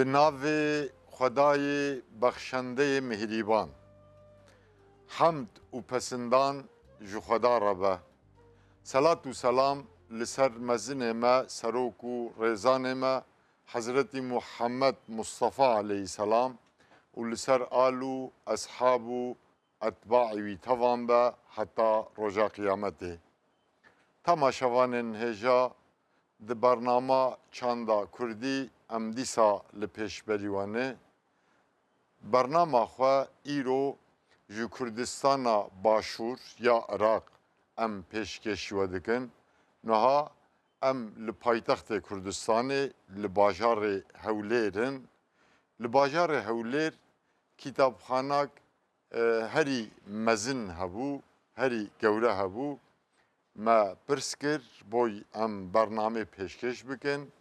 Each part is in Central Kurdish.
Bi navê Xwedayê bexşendeyê mihrîban. Hemd û pesindan ji Xweda re be. Selat û selam li ser mezinê me serok û rêzanê me Hezretî Muhammed Mustafa aleyhîselam û li ser al û eshab û etbaê wî tevan be heta roja qiyametê. Temaşevanên hêja di bernama Çanda Kurdî em dîsa li pêşberî we ne. Bernama xwe îro ji Kurdistana Başûr ya Iraq em pêşkêşî we dikin. Niha em li paytextê Kurdistanê li bajarê Hewlêr in. Li bajarê Hewlêr kîtabxanak herî mezin hebû, herî gewre hebû. Me pirs kir boy em bernamê pêşkêş bikin.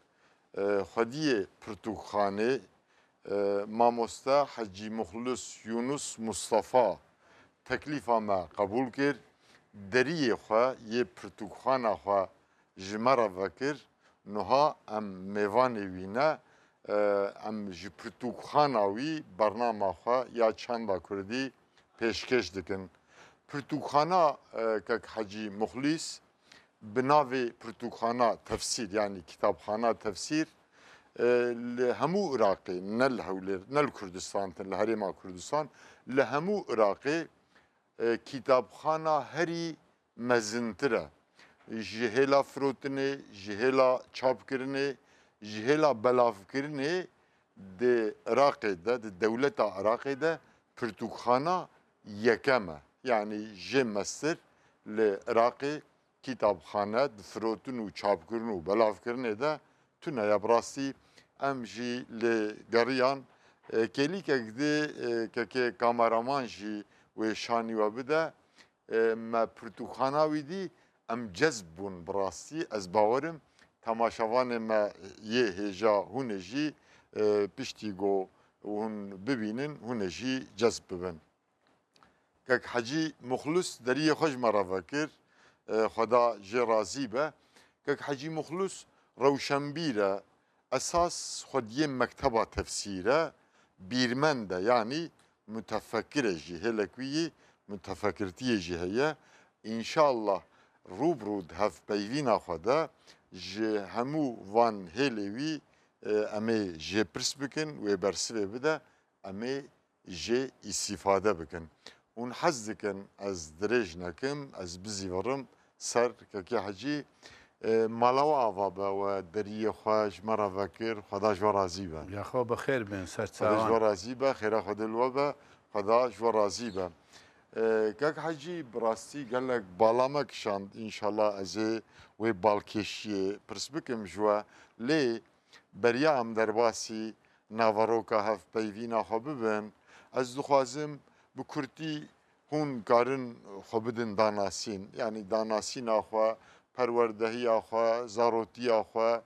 Xwediyê pirtûkxanê mamoste Hecî Muxlis Yunus Mustafa teklîfa me qebûl kir, deriyê xwe yê pirtûkxana xwe ji me re vekir. Nuha em mêvanê wî ne, em ji pirtûkxana wî bernama xwe ya çanda kurdî pêşkêş dikin. Pirtûkxana Kek Hecî Muxlîs bi navê Pirtûkxana Tefsîr yanî Kitabxana Tefsîr li hemû Iraqê ne li Hewlêr ne li Kurdistan li Herêma Kurdistan li hemû Iraqê kîtabxana herî mezintir e. Ji hêla firotinê, ji hêla çapkirinê, ji hêla belavkirinê di Iraqê de, di dewleta Iraqê de pirtûkxana yekem e. Yanî jê mestir li Iraqê kîtabxane di firotin û çapkirin û belavkirinê de tune ye. Bi rastî em jî lê geriyan. Kêlîkek dê kekê kameraman jî wê şanî we bide. Me pirtûkxana wî dî, em cezb bûn bi rastî, ez bawer im temaşevanê me yê hêja hûn ê jî piştî ku hûn bibînin hûn ê jî cezb bibin. Kek Hecî Muxlis deriyê xwe ji me re vekir, Xweda jê razî be. Kek Hecî Muxlis rewşenbîr e, esas xwediyê mekteba tefsîr e, bîrmend e yanî Mutefekir e jî, hêlek wî yî mutefekirtiyê jî heye. Înşallah rû bi rû di hevpeyvîna xwe de ji hemû van hêlê wî em ê jê pirs bikin, wê bersivê bide, em ê jê îstîfade bikin. Hûn hez dikin ez dirêj nekim, ez bizîvirim ser kekê Hecî. Mala we ava be, we deriyê xwe ji me re vekir, Xweda ji we razî be. Ya xwe bi xêr bên ser çawan. Xweda ji we razî be, xêra Xwedê li we be, Xweda ji we razî be. Kek Hecî bi rastî gelek bala me kişand, înşallah ez ê wê balkêşiyê pirs bikim ji we. Lê beriya em derbasî naveroka hevpeyvîna xwe bibin, ez dixwazim bi kurtî Hûn karin xwe bidin danasîn, yanî danasîna xwe, perwerdehiya xwe, zarotiya xwe,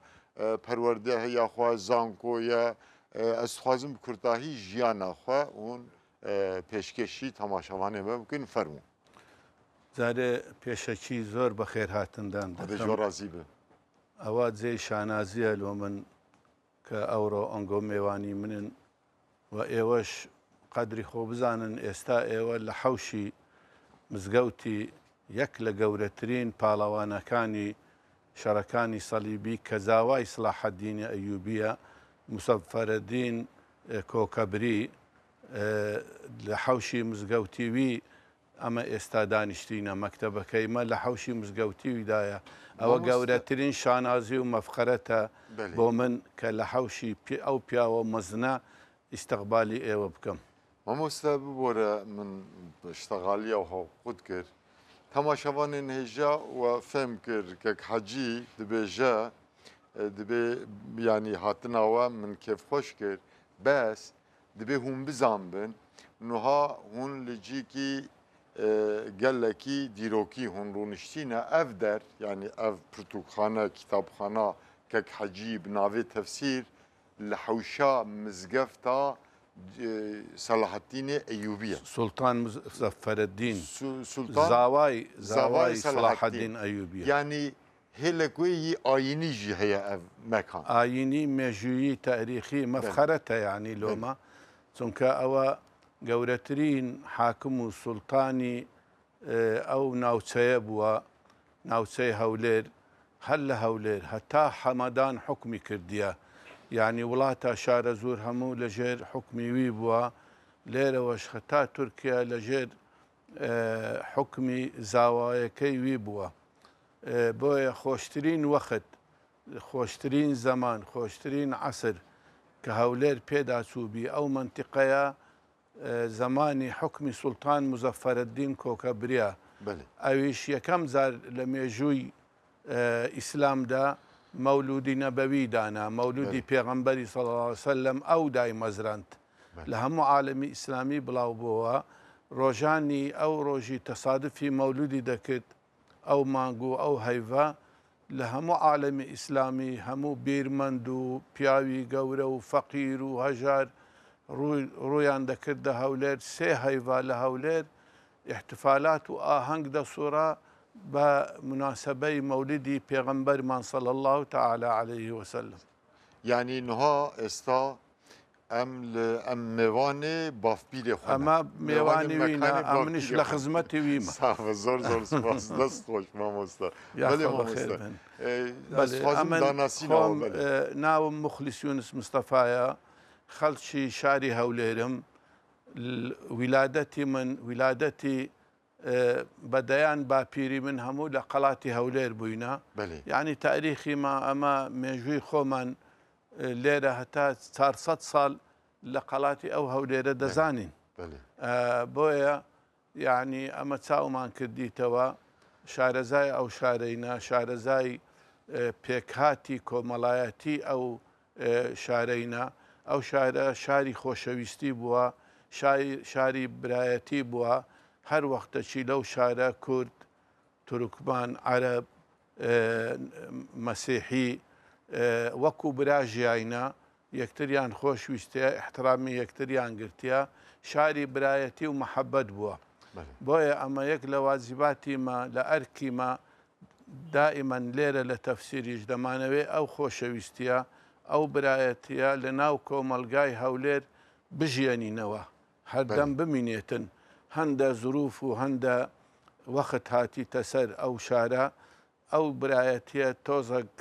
perwerdehiya xwe zankoye. Ez dixwazim bi kurtahî jiyana xwe hûn pêşkêşî temaşevanê me bikin fermo. Carê pêşekî zor bi xêr hatin dan dikim. Xwedê ji we razî be. Ewa cêy şanazî ye lo min ke ewro ango mêwanî min in و ئێوەش قەدری خۆ بزانن ئێستا ئێوە لە حەوشی مزگەوتی یەک لە گەورەترین پاڵەوانەکانی شەڕەکانی سەلیبی کە زاوای سڵاحەدینی ئەیوبیە مسەفەرەدین کۆکەبری لە حەوشی مزگەوتی وی ئەمە ئێستا دانیشتینە مەکتەبەکەی مە لە حەوشی مزگەوتیدایە ئەوە گەورەترین شانازی و مەفخەرەتە بۆ من کە لە حەوشی ئەو پیاوە مەزنە ئیستقبالی ئێوە بکەم. مامۆستا ببۆرە من شتەغالیە و هەو قوت کرد تەماشەوانێن هێژا و فێم کرد کەک حەجی دبێژە دبێ یانی هاتناوە من کێف خۆش کرد بەس دبێ هوون بزانبن نوها هوون li cîkî gelekî dîrokî hûn rûniştîne ev der yanî ev pirtûkxane kîtabxana Kek Hecî bi navê Tefsîr li hewşa mizgefta Selahaddînê Eyûbî ye. Sultan Muzaffereddîn Sultan Zavay Zavay Selahaddîn Eyûbî ye. Yanî هێلێک وێ یی ئایینی ژی هەیە ئەڤ مەکان. ئایینی، مێژوویی، تاریخی، مەفخەرەتە یانی لۆمە، چونکە ئەوە گەورەترین حاکم و سوڵتانی ئەو ناوچەیە بووە، ناوچەی هەولێر، هەر لە هەولێر هەتا حەمەدان حوکمی کردیە، یانی وڵاتە شارەزوور هەموو لە ژێر حوکمی وی بووە، لێرەوەش هەتا تورکیا لە ژێر حوکمی زاوایەکەی وی بووە. بۆیە خۆشترین وەخت، خۆشترین زەمان، خۆشترین عەسر کە هەولێر پێدا چووبی ئەو مەنتیقەیە زەمانی حوکمی سوڵتان موزەفەرەدین کۆکەبریا ئەویش یەکەم جار لە مێژووی ئیسلامدا مەولودی نەبەوی دانا، مەولودی پێغەمبەری صلی اللە علیە وسلم ئەو دایمەزراند. لە هەموو عالەمی ئیسلامی بڵاو بۆوە، ڕۆژانی ئەو ڕۆژی تەسادفی مەولودی دەکرد، ئەو مانگ و ئەو هەیڤە لە هەموو عالەمی ئیسلامی هەموو بیرمەند و پیاوی گەورە و فەقیر و هەژار ڕووی ڕوویان دەکردە هەولێر، سێ هەیڤە لە هەولێر ئیحتفالات و ئاهەنگ دەسوڕا بە موناسەبەی مەولدی پێغەمبەرمان صلی اللە تعالی علیه وسلم. یانی نها ئێستا ئەم لە ئەم مێوانێ بافپیرێ خۆ ئەمە مێوانی وینە ئەمنیش لە خزمەتی ویمە. ساغ زۆر زۆر سپاس دەست خۆش مامۆستا. بەلێ مامۆستا ئەمن خۆم ناوم موخلیس یونس مستەفایە خەڵکی شاری هەولێرم ویلادەتی من ویلادەتی بە دەیان باپیری من هەموو لە قەڵاتی هەولێر بووینە یعنی تاریخی ما ئەمە مێژووی خۆمان لێرە هەتا 400 ساڵ لە قەڵاتی ئەو هەولێرە دەزانین بۆیە یعنی ئەمە چاومان کردیتەوە شارەزای ئەو شارەینە شارەزای پێکهاتی کۆمەڵایەتی ئەو شارەینە ئەو شارە شاری خۆشەویستی بووە شاری برایەتی بووە هەر وەختەکی لەو شارە کورد تورکمان عەرەب مەسیحی وەکو برا ژیاینە یەکتریان خۆش ویستە احترامی یەکتریان گرتیە شاری برایەتی و محەبەت بووە بۆیە ئەمە یەک لە واجباتی مە لە ئەرکی مە دائیمەن لێرە لە تەفسیریش دەمانەوێ ئەو خۆشەویستیە ئەو برایەتیە لە ناو کۆمەڵگای هەولێر بژیەنینەوە هەردەم بمینێتن هەندە زروف و هەندە وەخت هاتیتە سەر ئەو شارە ئەو برایەتیە تۆزەک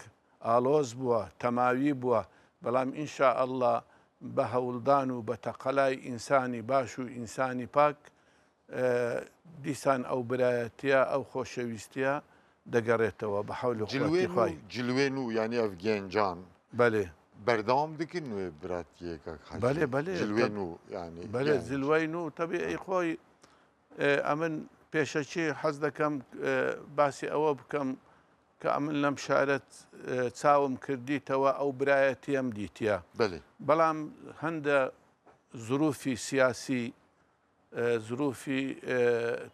ئاڵۆز بووە تەماوی بووە بەڵام ان شاء اللە بە هەوڵدان و بە تەقەلای ئینسانی باش و ئینسانی پاک دیسان ئەو برایەتیە ئەو خۆشەویستیە دەگەڕێتەوە بە حەول و قوەتی خوای. جلوێن و یانی ئەڤ گێنجان بەلێ. بەردەوام دکن وێ براتیە کاک حاجی؟ بەلێ بەلێ. جلوێن و یانی. بەلێ جلوەین و تەبیعی خۆی ئەمن پێشەکی حەز دەکەم باسی ئەوە بکەم کە ئەمن لەم شارە چاوم کردیتەوە ئەو برایەتیەم دیتیە بەڵام هەندە زروفی سیاسی زروفی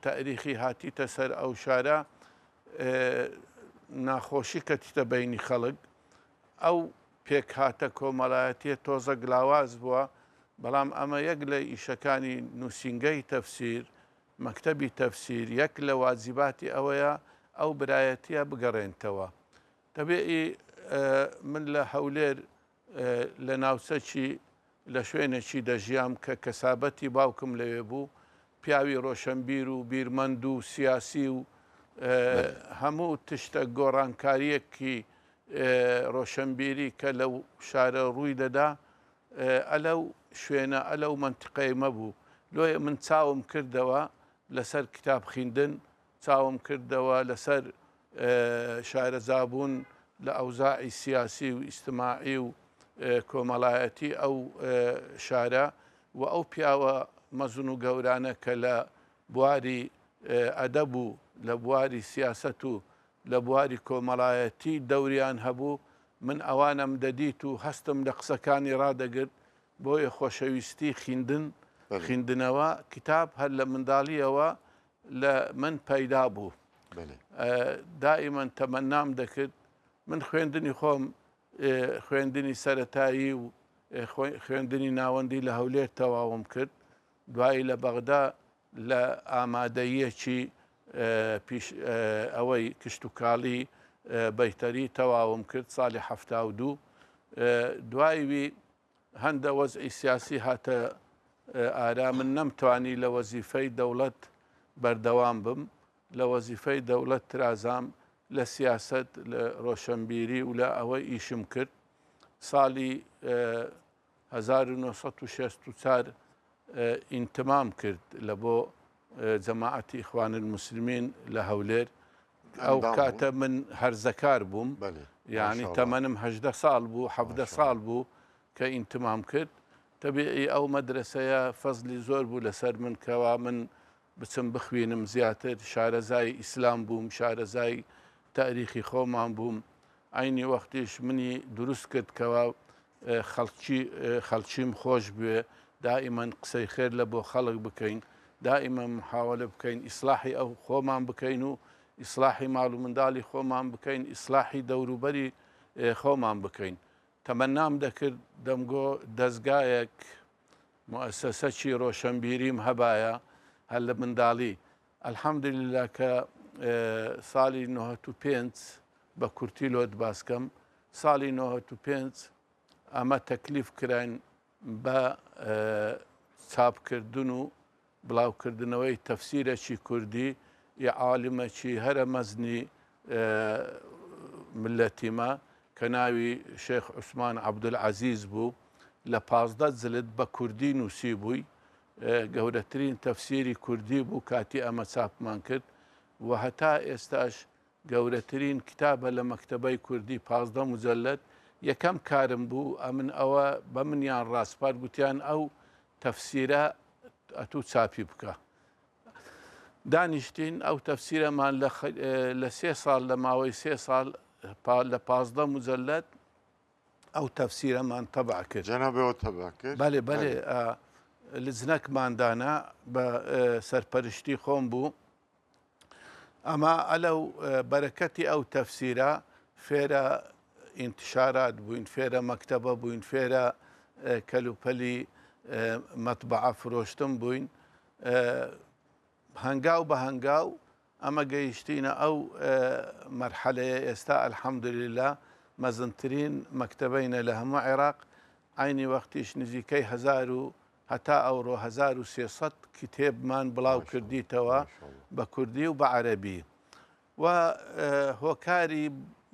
تاریخی هاتیتە سەر ئەو شارە ناخۆشی کەتیتە بینی خەڵک ئەو پێکهاتە کۆمەڵایەتیە تۆزەک لاواز بووە، بەڵام ئەمە یەک لە ئیشەکانی نووسینگەی تەفسیر، مەکتەبی تەفسیر، یەک لە واجیباتی ئەوەیە ئەو برایەتیە بگەڕێنتەوە. تەبیعی من لە هەولێر لە ناوچەکی لە شوێنێکی دەژیام کە کەسابەتی باوکم لەوێ بوو، پیاوی ڕۆشەنبیر و بیرمەند و سیاسی و هەموو تشتە گۆڕانکارییەکی ڕۆشەنبیری کە لەو شارە ڕووی دەدا ئەلەو شوێنە ئەلەو مەنتیقەی مەبوو. لۆیە من چاوم کردەوە لەسەر کتاب خیندن، چاوم کردەوە لەسەر شارەزابوون لە ئەوزاعی سیاسی و ئیجتماعی و کۆمەڵایەتی ئەو شارە و ئەو پیاوە مەزن و گەورانە کە لە بواری ئەدەب و لە بواری سیاسەت و لە بواری کۆمەڵایەتی دەوریان هەبوو، من ئەوانەم دەدیت و هەستم لە قسەکانی ڕادەگرت، بۆیە خۆشەویستی خیندن، خیندنەوە، کتاب هەر لە منداڵییەوە لە من پەیدا بوو. دائیمەن تەمەنام دەکرد من خوێندنی خۆم خوێندنی سەرەتایی و خوێندنی ناوەندی لە هەولێر تەواوم کرد، دوایی لە بەغدا لە ئامادەییەکی پیش ئەوەی کشتوکاڵی بەیتەری تەواوم کرد ساڵی 72. دوای وی هەندە وەزعی سیاسی هاتە ئارا، من نەمتوانی لە وەزیفەی دەوڵەت بەردەوام بم، لە وەزیفەی دەوڵەت ترازام، لە سیاسەت، لە ڕۆشەنبیری و لە ئەوە ئیشم کرد. ساڵی 1964 ئینتمام کرد لە بۆ جەماعەتی ئیخوان الموسلمین لە هەولێر. ئەو کاتە من هەرزەکار بووم، یعنی تەمەنم 18 ساڵ بوو، 17 ساڵ بوو کە ئینتمام کرد. تەبیعی ئەو مەدرەسەیە فەزلی زۆر بوو لەسەر من کەوا من بچم بخوینم زیاتر، شارەزای ئیسلام بووم، شارەزای تاریخی خۆمان بووم. عەینی وەختیش منی دروست کرد کەوا خەڵکی خەڵکیم خۆش بوێ، دائیمەن قسەی خێر لە بۆ خەڵک بکەین، دائیمەن محاوەلە بکەین ئیسلاحی ئەو خۆمان بکەین و ئیسلاحی ماڵ و منداڵی خۆمان بکەین، ئیسلاحی دەوروبەری خۆمان بکەین. تەمەنام دەکرد دەمگۆ دەزگایەک موئەسەسەکی ڕۆشەنبیریم هەبایە هەر لە منداڵی. الحمدللە کە ساڵی 95 بە کورتی لۆت باس کەم، ساڵی 95 ئەمە تەکلیف کراین بە چاپکردن و بڵاوکردنەوەی تەفسیرەکی کوردی ی عالمەکی هەرە مەزنی مللەتی مە کە ناوی شێخ عوسمان عەبدولعەزیز بوو لە 15 جلد بە کوردی نووسیبووی، گەورەترین تەفسیری کوردی بوو کاتی ئەمە چاپمان کرد و هەتا ئێستاش گەورەترین کتابە لە مەکتەبەی کوردی 15 مجلد. یەکەم کارم بوو ئەمن ئەوە بە منیان ڕاسپارد، گوتیان ئەو تەفسیرە ئەتوو چاپی بکە. دانیشتین ئەو تەفسیرەمان لە سێ ساڵ لە ماوەی سێ ساڵ لە 15 مجلد ئەو تەفسیرەمان تەبع کرد. جەنابەوە تەبع کرد؟ بەلێ بەلێ لجنەکمان دانا بە سەرپەرشتی خۆم بوو. ئەما ئەلەو بەرەکەتی ئەو تەفسیرە فێرە ئینتشارات بووین، فێرە مەکتەبە بووین، فێرە کەلوپەلی مەتبەعە فرۆشتن بووین. هەنگاو بە هەنگاو ئەمە گەیشتینە ئەو مەرحەلەیە ئێستا الحمدللە مەزنترین مەکتەبەینە لە هەموو عێراق، عەینی وەختیش نزیکەی هەزار و هەتا ئەوڕۆ 1300 کتێبمان بڵاو کردیتەوە بە کوردی و بە عەرەبی. و هۆکاری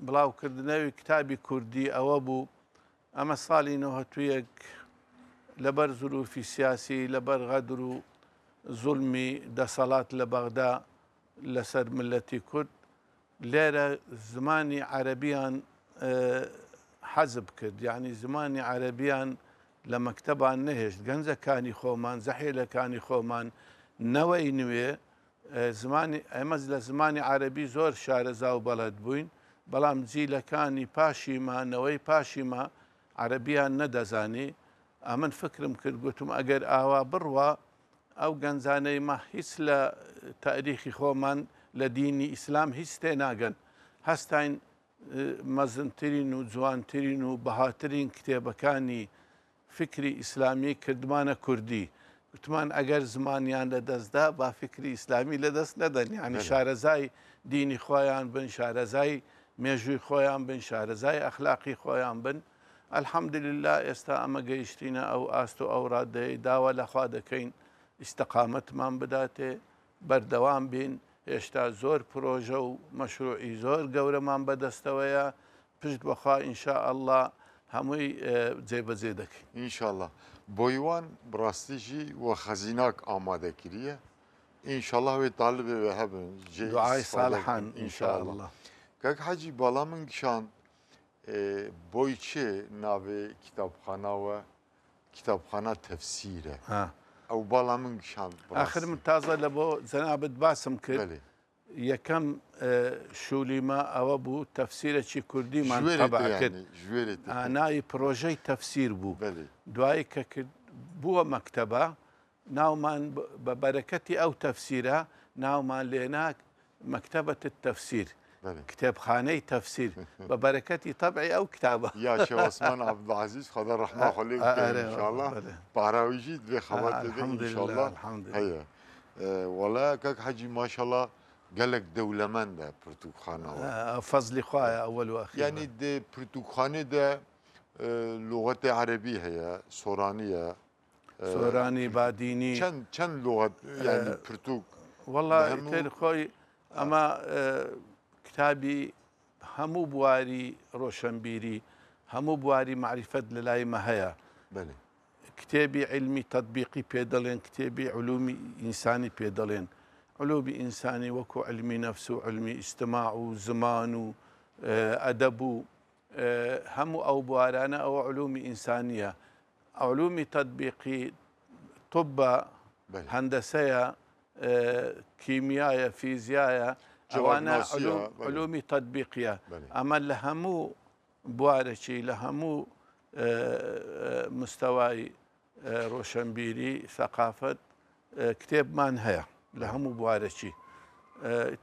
بڵاوکردنەوی کتابی کوردی ئەوە بوو ئەمە ساڵی 91 لەبەر زروفی سیاسی، لەبەر غەدر و زوڵمی دەسەڵات لە بەغدا لەسەر ملەتی کورد، لێرە زمانی عەرەبیان حەزب کرد، یعنی زمانی عەرەبیان لە مەکتەبان نەهێشت، گەنجەکانی خۆمان، زەحێلەکانی خۆمان، نەوەی نوێ زمانی ئێمە لە زمانی عەرەبی زۆر شارەزا و بەڵەد بووین، بەڵام جیلەکانی پاشیما، نەوەی پاشیما عەرەبیان نەدەزانی. ئەمن فکرم کرد گوتم ئەگەر ئاوا بڕوا ئەو گەنجانەی مە هیچ لە تاریخی خۆمان لە دینی ئیسلام هیچ تێناگەن. هەستاین مەزنترین و جوانترین و بەهاترین کتێبەکانی فکری ئیسلامی کردمانە کوردی. گوتمان ئەگەر زمانیان لە دەستدا با فکری ئیسلامی لە دەست نەدەن، یعنی شارەزای دینی خۆیان بن، شارەزای مێژووی خۆیان بن، شارەزای ئەخلاقی خۆیان بن. الحمدللە ئێستا ئەمە گەیشتینە ئەو ئاست و ئەو ڕادەیەی داوا لە خوا دەکەین ئیستقامەتمان بداتێ، بەردەوام بین. هێشتا زۆر پرۆژە و مەشروعی زۆر گەورەمان بەدەستەوەیە، پشت بەخوا ان شاء اللە هەمووی جێبەجێ دەکەین. ان شاء اللە بۆیوان بڕاستی ژی وە خەزیناک ئامادە کریە ان شاء اللە وێ تالبێ وێ هەبن جێ دوعای ئیستفادە بکەن ساڵحان ان ان شاء شاء اللە. اللە. کاک حاجی باڵا من کشاند بۆی چێ ناوێ کتابخانا وە کتابخانا تەفسیرە ئەو باڵا من کشاند ئاخر بڕاستی. من تازە لە بۆ جەنابت باسم کرد بەلێ. یەکەم شولیمە ئەوە بوو تەفسیرەکی کوردیمان ژوێرێ تەبع تێ کرد. یانی ژوێرێ تێ. ناوی پرۆژەی تەفسیر بوو. بەلێ. دوایی کە کرد بووە مەکتەبە ناومان بە بەرەکەتی ئەو تەفسیرە ناومان لێنا مەکتەبەت التەفسیر، کتێبخانەی تەفسیر، بە بەرەکەتی تەبعی ئەو کتابە. یا شێخ عوسمان عەبدولعەزیز خودا ڕەحما خۆ لێ بکە ئینشاڵڵا پاراویژی دوێ خەبات دەبێ ئینشاڵڵا هەیە. وەڵا کاک حەجی ماشەڵا Gelek dewlemend e pirtûkxana we. Fezlî xwe ye ewel û exîr. Yanî di pirtûkxanê de luxetê erebî heye, soranî ye. Soranî, badînî. Çend çend luxet yanî pirtûk. Wela têr xwe ema kitabî هەموو بواری ڕۆشەنبیری، هەموو بواری مەعریفەت لە لای مە هەیە. بەلێ. کتێبی عیلمی تەتبیقی پێ دەڵێن، کتێبی علومی ئینسانی پێ دەڵێن. علومی ئینسانی وەکو علمی نەفس و علمی ئیجتماع و زمان و ئەدەب و هەموو ئەو بوارانە ئەوە علومی ئینسانییە. علومی تەتبیقی طبە، هەندەسەیە، کیمیایە، فیزیایە، ئەوانە علومی تەتبیقیە. ئەمە لە هەموو بوارێکی لە هەموو مستەوای ڕۆشنبیری سەقافەت کتێبمان هەیە لە هەموو بوارێکی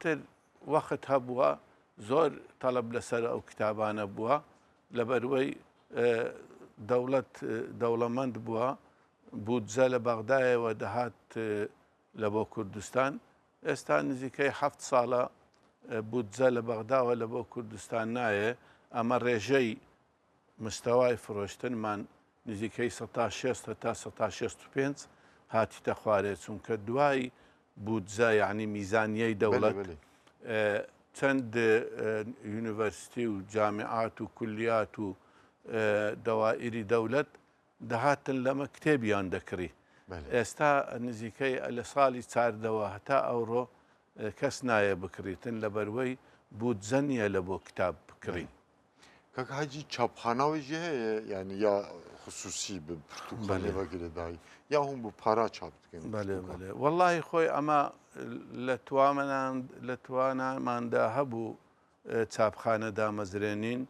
تر وەخت هەبووە زۆر تەڵەب لەسەر ئەو کتابانە بووە لەبەروەی دەوڵەت دەوڵەمەند بووە بودجە لە بەغدایەوە دەهات لە بۆ کوردستان ئێستا نزیکەی هەفت ساڵە بودجە لە بەغداوە لە بۆ کوردستان نایێ، ئەمە ڕێژەی مستەوای فرۆشتنمان نزیکەی 60% هەتا 65% هاتیتە خوارێ، چونکە دوای بودجە یعنی میزانیەی دەوڵەت چەند یونیڤەرسیتی و جامیعات و کولیات و دەوائیری دەولەت دەهاتن لەمە کتێبیان دەکڕی ئێستا نزیکەی لە ساڵی چاردەوە هەتا ئەوڕۆ کەس نایە بکڕیتن لەبەروەی بودجە نییە لە بۆ کتاب بکڕین. کاک حاجی چاپخانەوەی ژی هەیە یعنی یا خصوصی بە پرتوکخانێ بەلێ. گرێدایی یا هون بە پارا چاپ دکەن بەلێ پرتوکا؟ بەلێ وەڵڵاهی خۆی ئەمە لە توامنان لە تواناماندا هەبوو چاپخانە دامەزرێنین،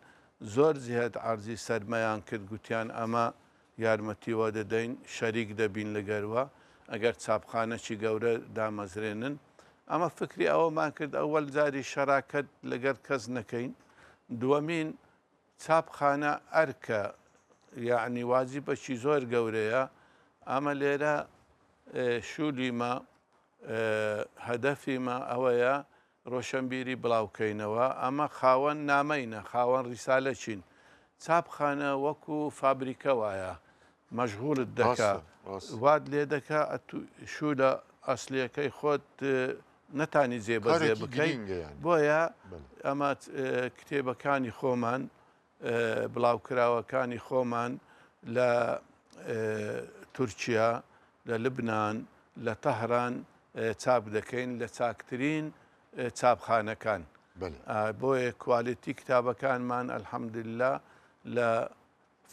زۆر جیهەت عەرزی سەرمەیان کرد گوتیان ئەمە یارمەتی وە دەدەین شەریک دەبین لەگەروە ئەگەر چاپخانەکی گەورە دامەزرێنن. ئەمە فکری ئەوەمان کرد ئەوەل جاری شەراکەت لەگەر کەس نەکەین، دووەمین چاپخانە ئەرکە یەعنی واجبەکی زۆر گەورەیە، ئەمە لێرە شولیمە هەدەفیمە ئەوەیە ڕۆشەنبیری بڵاوکەینەوە، ئەمە خاوەن نامەینە، خاوەن ڕیسالەچین. چاپخانە وەکو فابریکە وایە، مەشغوڵت دەکا، وات لێ دەکا ئەتوو شوولە ئەسلیەکەی خۆت نەتانی جێبەجێ بکەی. بۆیە ئەمە کتێبەکانی خۆمان، بڵاوکراوەکانی خۆمان لە تورکیا، لە لبنان، لە تەهران چاپ دەکەین لە چاکترین چاپخانەکان. بۆیە کوالێتی کتابەکانمان الحمدللە لە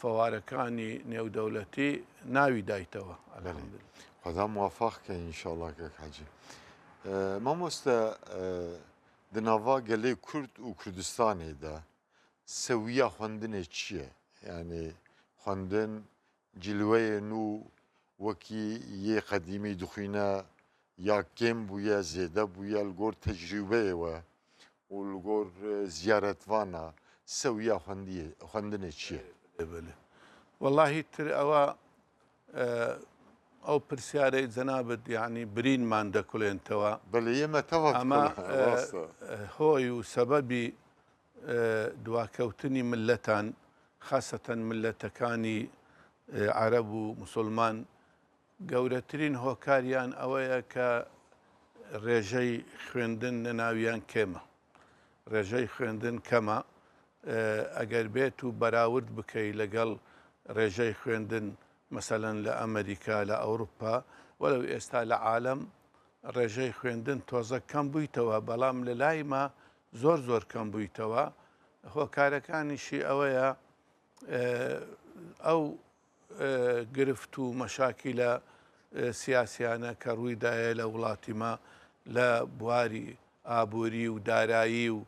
فەوارەکانی نێودەولەتی ناوی دایتەوە الحمدللە. خودا موافق کە ئینشاڵا کاک حاجی. مامۆستا di nava gelê Kurd û Kurdistanê de sewiya xwendinê çi ye? Yanî xwendin Cilweyê nû wekî yê qedîmî dixwîne ya kêm bûye, zêde bûye li gor tecrûbeyê we û li gor ziyaretvana sewiya xwendiyê xwendinê çi ye? Belê belê. Wellahî tir ewa ئەو پرسیارەی جەنابت یانی برینمان دەکولێنتەوە. بەلێ یە مە تەوا ئەمە دکولێ ڕاستە. هۆی و سەبەبی دواکەوتنی مللەتان خاسەتەن مللەتەکانی عەرەب و موسوڵمان گەورەترین هۆکاریان ئەوەیە کە ڕێژەی خوێندن لە ناویان کێمە ڕێژەی خوێندن کەمە ئەگەر بێت و بەراورد بکەی لەگەڵ ڕێژەی خوێندن مەسەلەن لە ئەمریکا لە ئەوروپا وەلەو ئێستا لە عالەم ڕێژەی خوێندن تۆزە کەم بوویتەوە بەڵام لە لای مە زۆر زۆر کەم بوویتەوە هۆکارەکانیشی ئەوەیە ئەو گرفت و مەشاکیلە سیاسیانە کە ڕوویدایە لە وڵاتی مە لە بواری ئابووری و دارایی و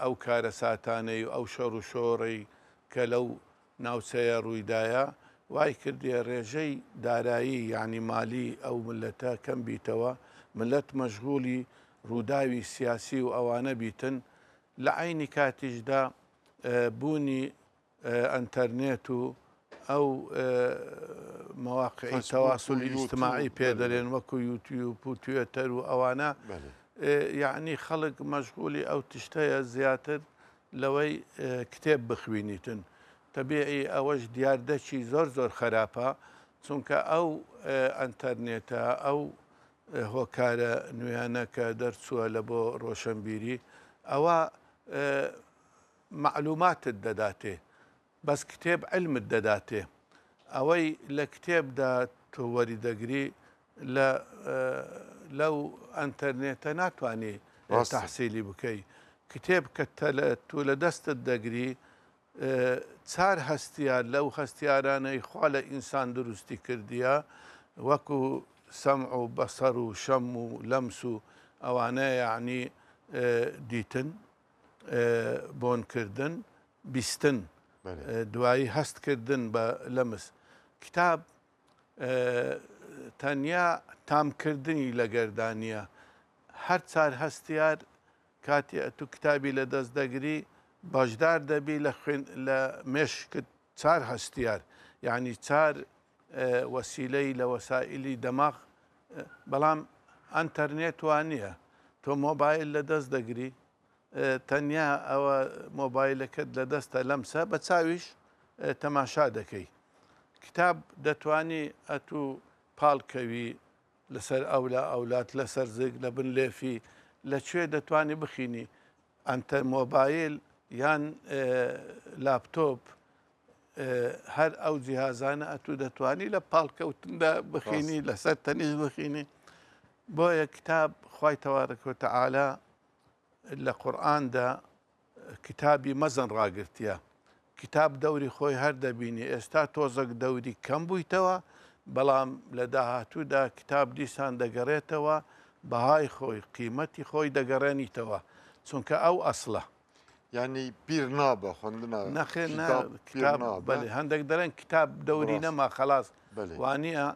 ئەو کارەساتانەی و ئەو شەڕ و شۆڕەی کە لەو ناوچەیە ڕوویدایە وای کردیە ڕێژەی دارایی یانی مالی ئەو مللەتە کەم بیتەوە، مللەت مەشغوڵی ڕووداوی سیاسی و ئەوانە بیتن، لە عەینی کاتیشدا بوونی ئەنتەرنێت و ئەو مەواقعی فەیسبوک و تەواسولی یوتیوب ئیجتماعی پێ بەلێ دەلێن وەکو یوتیوب و توێتەر و ئەوانە بەلێ. یەعنی خەڵک مەشغولی ئەو تشتەیە زیاتر لەوەی کتێب بخوینیتن. تەبیعی ئەوەش دیاردەکی زۆر زۆر خەراپە، چونکە ئەو ئەنتەرنێتە، ئەو هۆکارە نوێیانە کە دەرچووە لە بۆ ڕۆشەنبیری، ئەوە مەعلوماتت دەداتێ، بەس کتێب عیلمت دەداتێ. ئەوەی لە کتێبدا تۆ وەری دەگری لە لەو ئەنتەرنێتە ناتوانی تەحسیلی بکەی. کتێب کە تۆ لە دەستت دەگری چار هەستیار لەو هەستیارانەی خوا لە ئینسان دروستی کردیە وەکو سەمع و بەسەر و شەم و لەمس و ئەوانە یەعنی دیتن بۆن کردن بیستن دوایی هەست کردن بە لەمس کتاب تەنیا تام کردنی لەگەردا نییە هەر چار هەستیار کاتێ ئەتوو کتابی لە دەست دەگری بەشدار دەبی لە خوێن لە مێشکت چار هەستیار یعنی چار وەسیلەی لە وەسائلی دەماغ بەڵام ئەنتەرنێت وانییە تۆ مۆبایل لە دەست دەگری تەنیا ئەوە مۆبایلەکەت لە دەستە لەمسە بە چاویش تەماشا دەکەی کتاب دەتوانی ئەتوو پاڵکەوی لەسەر ئەولا ئەولات لەسەر زگ لە بن لێفی لە کوێ دەتوانی بخینی ئەنتە مۆبایل یان لاپتۆپ هەر ئەو جیهازانە ئەتوو دەتوانی لە پاڵکەوتندا بخینی لەسەر تەنیش بخینی بۆیە کتاب خوای تەوارەک و تەعالا لە قورئاندا کتابی مەزن ڕاگرتیە کتاب دەوری خۆی هەر دەبینی ئێستا تۆزەک دەوری کەم بوویتەوە بەڵام لە داهاتوودا کتاب دیسان دەگەڕێتەوە بەهای خۆی قیمەتی خۆی دەگەڕێنیتەوە چونکە ئەو ئەسڵە. یانی پیر نابە خوێندنە نەخێر نا کتاب بەلێ هەندێک دەڵێن کتاب دەوری نەما خەلاس وانییە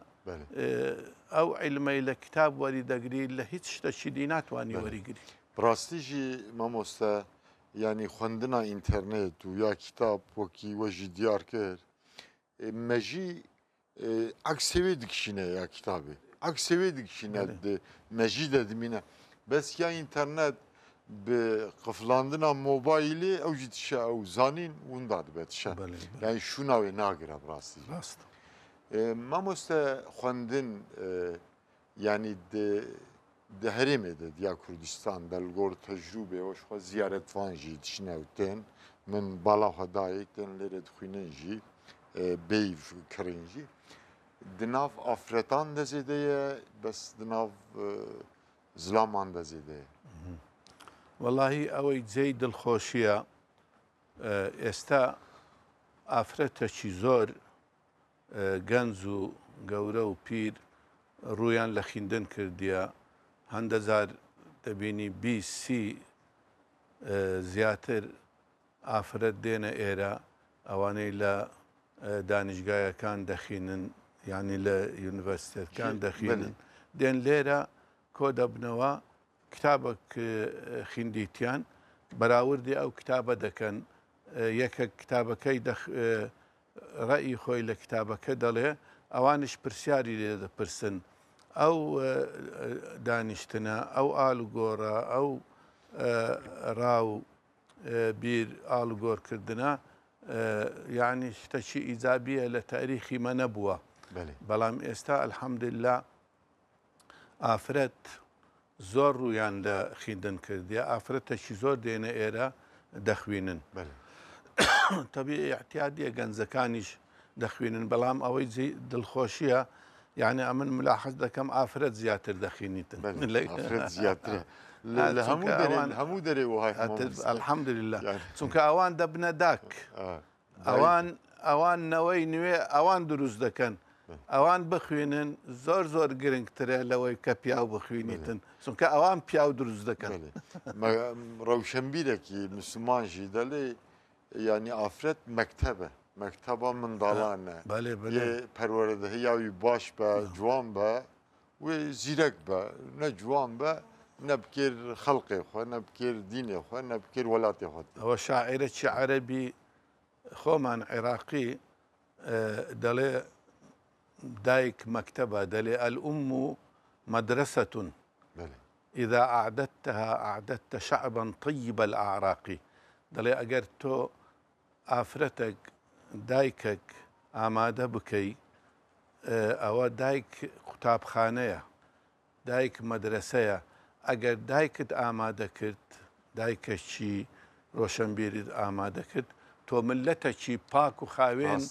ئەو عیلمەی لە کتاب وەری دەگری لە هیچ شتەکی دی ناتوانی وەریگری. بەڕاستی ژی مامۆستا یانی خوێندنا ئینتەرنێت و یا کتاب وەکی وەژی دیار کرد مەژی عەکسێ وێ دکشینە یا کتابێ عەکسێ وێ دکشینە مەژی دە دمینە بەس یا ئینتەرنێت bi qiflandina mobayîlê ew jî dişe ew zanîn winda dibe dişe yani şûna wê nagire bi rastî rast mamoste xwendin yani di Di herêmê de diya Kurdistan de li gor tecrûbê we ji xwe ziyaretvan jî diçine û tên. Min bala xwe dayê tên lêre dixwînin jî bêyî kirîn jî. Di nav afretan de zêde ye bes di nav zilaman de zêde ye. Wellahî ئەوەی جێی دڵخۆشییە ئێستا ئافرەتەکی زۆر گەنج و گەورە و پیر ڕوویان لە خیندن کردیە، هەندە جار دەبینی 20 سی زیاتر ئافرەت دێنە ئێرە ئەوانەی لە دانیشگایەکان دەخینن یانی لە یونیڤەرسیتەکان دەخینن دێن لێرە کۆ دەبنەوە کتابەک خیندیتیان بەراوردی ئەو کتابە دەکەن یەکەک کتابەکەی دەخ ڕەئی خۆی لە کتابەکە دەڵێ ئەوانیش پرسیاری لێ دەپرسن ئەو دانیشتنە ئەو ئالوگۆڕە ئەو ڕا و بیر ئاڵوگۆرکردنە یعنی شتەکی ئیجابیە لە تاریخی مە نەبووە بەڵام ئێستا الحەمدللا ئافرەت زۆر ڕوویان لە خیندن کردیە ئافرەتەکی زۆر دێنە ئێرە دەخوینن تەبی اعتیادیە گەنجەکانیش دەخوینن بەڵام ئەوەی دڵخۆشیە یعنی ئەمن ملاحەز دەکەم ئافرەت زیاتر دەخینیتن زیاتر لە هەموو هەموو دەرێ الحمدلله چونکە ئەوان دەبنە داک ئەوان ئەوان نەوەی نوێ ئەوان دروست دەکەن ئەوان بخوێنن زۆر زۆر گرنگترە لەوەی کە پیاو بخوێنیتن چونکە ئەوان پیاو دروست دەکەن. ڕەوشەنبیرێکی مسلمان ژی دەلێ یعنی ئافرەت مەکتەبە مەکتەبە منداڵانە بەێ بەێ پەروەردەهیاوی باش بە جوان بە وێ زیرەک بە نە جوان بە نە بکێر خەڵقێ خۆ نە بکێر دینێ خۆ نە بکێر وڵاتێ خۆ. ئەوە شاعیرەکی عەرەبی خۆمان عێراقی دەڵێ دایک مەکتەبە دەلێ الام مدرسە. اذا اعددتها اعددت شعبا طیب الاعراق دەڵێ ئەگەر تۆ ئافرەتەک دایکەک ئامادە بکەی ئەوە دایک قوتابخانەیە دایک مەدرەسەیە ئەگەر دایکت ئامادە کرد دایکەکی ڕۆشەنبیرت ئامادە کرد تۆ مللەتەکی پاک و خاوێن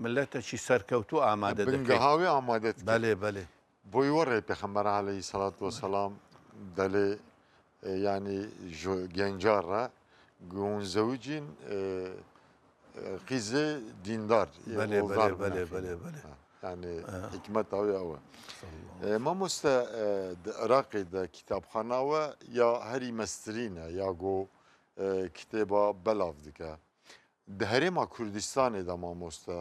مللەتەکی سەرکەوتوو ئامادە دەکەی. بنگەهاوێ ئامادەت کرد. بەلێ بەلێ. بۆی وەڕێ پێخەمبەر عەلەیهی سەڵات وەسەڵام دەلێ یانی ژ گەنجا ڕە گون زەوجین قیزێ دیندار بەلێ بەلێ بەلێ بەلێ بەلێ. یانی حیکمەتا وێ ئەوە. مامۆستا di Iraqê de kîtabxana we ya herî meztirîn e ya ku kitêba belav dike. Di Herêma Kurdistanê de mamoste